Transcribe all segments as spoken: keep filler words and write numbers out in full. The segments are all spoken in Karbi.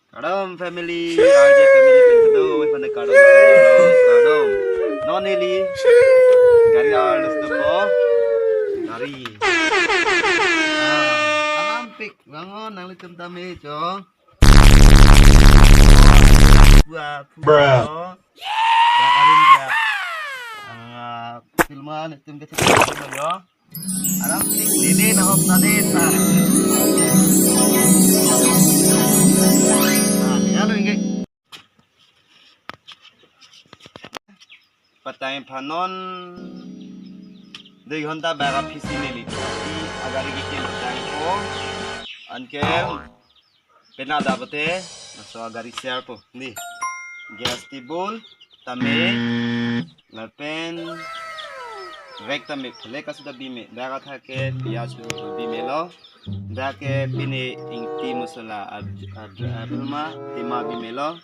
Kardom family, R J family pen kedo, we pen kardom, kardom, kardom. Non neli gari ar, let's go po. Gari. Ah, alam pik, bangun, nanglitum tame cho. Wah, bruh. Ba arin ya. Ah, filman itum ke yo. Alam sing dede na hok tade ta. Ah, lihat lo ini. Patang phanon. Dui ghonta bak aphisi neli agari kikin patang po. Anke pena da bote, laso agari share po. Ni. Gas table tame, lapen rack tame, phalek kasu ta bime. Dak athak ke piyaj bimelo. Dak ke pine ingti masala, ab- ab- abulma, tima bimelo.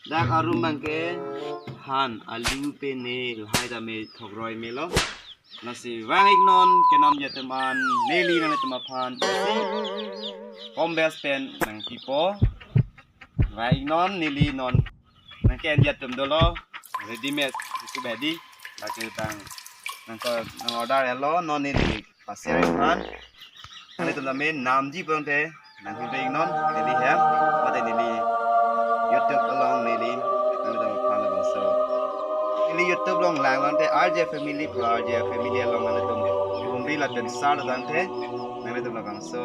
Dak arum abang ke han, alu, pine, lahai tame thokroi melo. Lasi vang-ik non kenamji atum an, neli nanglitum aphan isi kombes pen nangpipo. Vang-ik non, neli non nangke-enji atum dolo, ready made isu bedi, lake tang nangko nang order elo, non neli pa-share-ik aphan. Nanglitum tame namji pulote nang himre-ik non neli hem, mate neli YouTube along neli nanglitum aphan labangso. Neli YouTube along lang tangte R J Family pu, R J Family along nanglitum humri lapen share tangte nanglitum labangso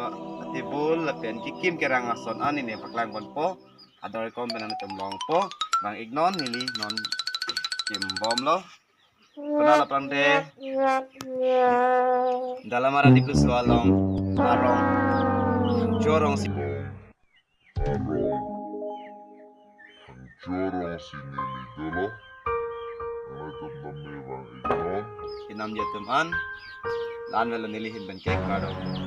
table lapen kekim kerang ason an neli paklang ponpo. Ador kom pen nanglitum longpo. Vang-ik non, neli non kimbomlo. Kona lapangte Dalamara Dipluso along arong, jorong si. Jorong si neli dolo. Nanglitum tame vang-ik non. Kenamji atum an, la-an avelo neli ahin pen ke, kardom.